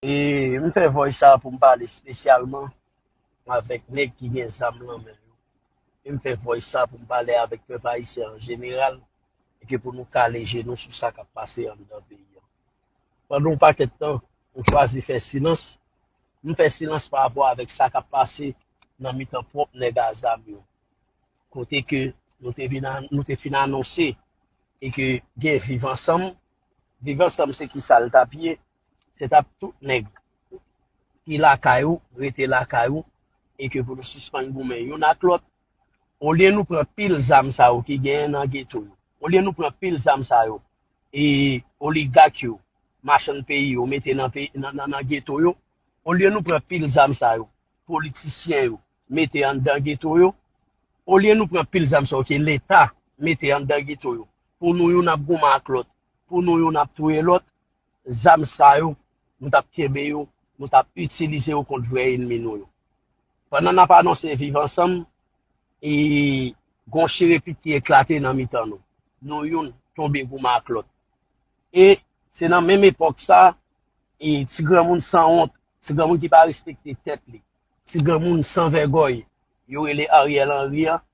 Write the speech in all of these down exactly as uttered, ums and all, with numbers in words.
E m fè voice sa pou m pale espesyalman avèk nèg ki gen zam nan men yo. E m fè voice sa pou m pale avèk pèp ayisyen an jeneral, e ke pou nou kale je nou sou sa k ap pase anndan peyi an. Pandan yon pakèt tan, m chwazi fè silans. M fè silans pa rapò avèk sa k ap pase nan mitan pwòp nèg a zam yo. Kote ke nou te vin a- nou te fin anonse e ke gen viv ansanm. Viv ansanm se ki sa l t ap ye? Se t ap tout nèg ki lakay ou, rete lakay ou, e ke pou nou sispann goumen youn ak lòt. Olye nou pran pil zam sa yo ki genyen nan geto yo, olye nou pran pil zam sa yo, e oligak yo, machann peyi yo mete nan, peyi, nan, nan, nan geto yo, olye nou pran pil zam sa yo, politisyen yo mete anndan geto yo, olye nou pran pil zam sa yo ke Leta mete anndan geto yo, pou nou youn ap goumen ak lòt, pou nou youn ap touye lòt, zam sa yo, nou t ap kenbe yo, nou t ap itilize yo kont vrè ènmi nou yo. Pandan n ap anonse viv ansanm, e gon chirepit ki eklate nan mitan nou. Nou youn tonbe goumen ak lòt. E se nan menm epòk sa, e ti granmoun sanwont, ti granmoun ki pa respekte tèt li, ti granmoun san vègòy, yo rele Ariel Henry an,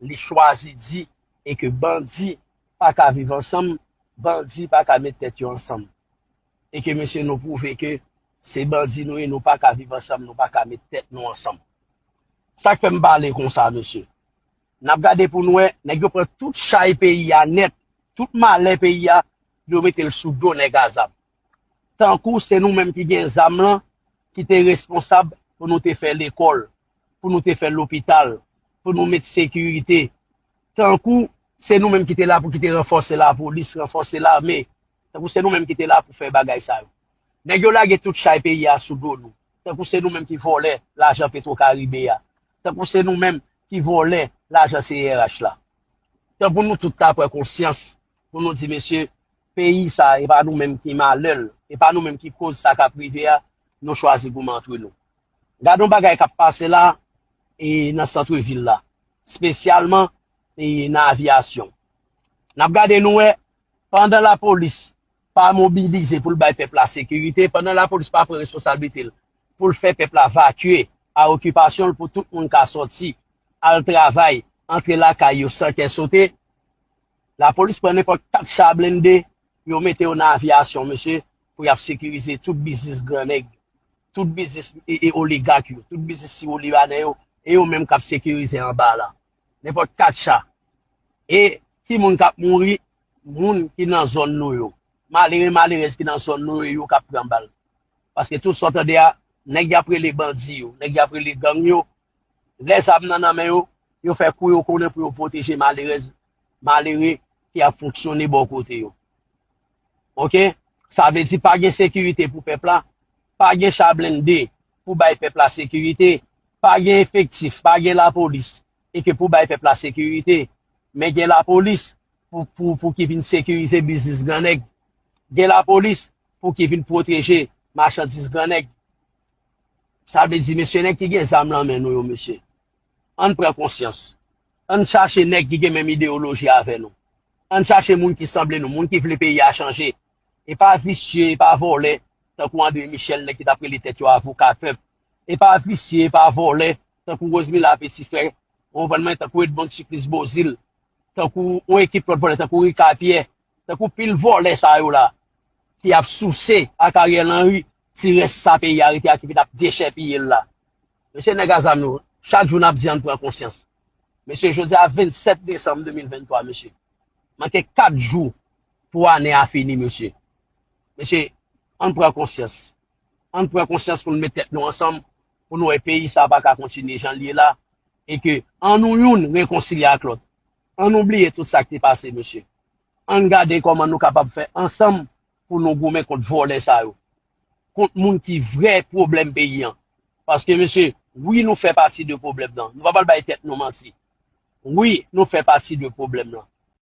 li chwazi di e ke bandi pa ka viv ansanm, bandi pa ka met tèt yo ansanm. E ke mesye nou pwouve ke se bandi nou ye, nou pa ka viv ansanm, nou pa ka met tèt nou ansanm. Sa k fè m pale konsa, mesye? N ap gade pou n wè, nèg yo pran tout chay peyi a nèt, tout malè peyi a, yo mete l sou do nèg a zam. Tankou se nou menm ki gen zam lan, ki te responsab pou nou te fè lekòl, pou nou te fè lopital, pou nou met sekirite. Tankou se nou menm ki te la pou ki te ranfòse lapolis, ranfòse lame. Tankou se nou menm ki te la pou fè bagay sa yo. Nèg yo lage tout chay peyi a sou do nou. Tankou se nou menm ki vòlè lajan Petro Caribe a. Tankou se nou menm ki vòlè lajan C R H la. Tankou nou tout ta pran konsyans pou nou di, mesye, peyi sa, e pa nou menm ki malè l, e pa nou menm ki koz sa k ap rive a, nou chwazi goumen antre nou. Gade yon bagay k ap pase la, e nan sant vil la, espesyalman e nan aviyasyon. N ap gade nou wè, pandan lapolis pa mobilize pou l bay pèp la sekirite, pandan lapolis pa pran responsablite l pou l fè pèp la vakye a okipasyon l, pou tout moun ka sòti, al travay, antre lakay yo san kè sote, lapolis pran nenpòt kat cha blende, yo mete yo nan aviyasyon, mesye, pou y ap sekirize tout biznis gran nèg, tout biznis e, e oligak yo, tout biznis siwo libanè yo, e yo menm k ap sekirize anba la. Nenpòt kat cha. E ki moun k ap mouri? Moun ki nan zòn nou yo. Malere, malerèz ki nan zòn nou yo, yo k ap pran bal. Paske tout sa w tande a, nèg y ap rele bandi yo, nèg y ap rele gang yo, lè zam nan nan men yo, yo fè kou yo konnen pou yo pwoteje malerèz, malere ki ap fonksyone bò kote yo. Oke? Sa vle di pa gen sekirite pou pèp la, pa gen cha blende pou bay pèp la sekirite, pa gen efektif, pa gen lapolis, e ke pou bay pèp la sekirite, men gen lapolis pou, pou, pou ki vin sekirize biznis gran nèg, gen lapolis pou ki vin pwoteje machandiz gran nèg. Sa vle di, mesye, nèg ki gen zam nan men nou yo, mesye, ann pran konsyans. Ann chache nèg ki gen menm ideyoloji avè nou. Ann chache moun ki sanble nou, moun ki vle peyi a chanje. E pa visye, e pa vòlè, tankou André Michel, nèg ki t ap rele tèt yo avoka pèp. E pa visye, e pa vòlè, tankou Rosemila Petit Frère, ou konprann mwen, tankou Edmonde Supplice Beauzile, tankou yon ekip lòt vòlè, tankou Ricard Pierre, tankou pil vòlè sa yo la, ki ap souse ak Ariel Henry, ti rès sa peyi a rete a ki vin ap dechèpiye l la. Mesye nèg a zam yo, chak jou n ap di ann pran konsyans. Mesye, jodi a vennsèt desanm de mil venntwa, mesye. Manke kat jou pou ane a fini, mesye. Mesye, ann pran konsyans. Ann pran konsyans pou n met tèt nou ansanm, pou nou wè peyi sa pa ka kontinye jan l ye la, e ke ann nou youn rekonsilye ak lòt. Ann nou bliye tout sa k te pase, mesye. Ann gade kòman nou kapab fè ansanm pou nou goumen kont vòlè sa yo, kont moun ki vrè pwoblèm peyi an. Paske, mesye, wi, nou fè pati de pwoblèm nan. Nou pa pral bay tèt nou manti. Wi, nou fè pati de pwoblèm nan.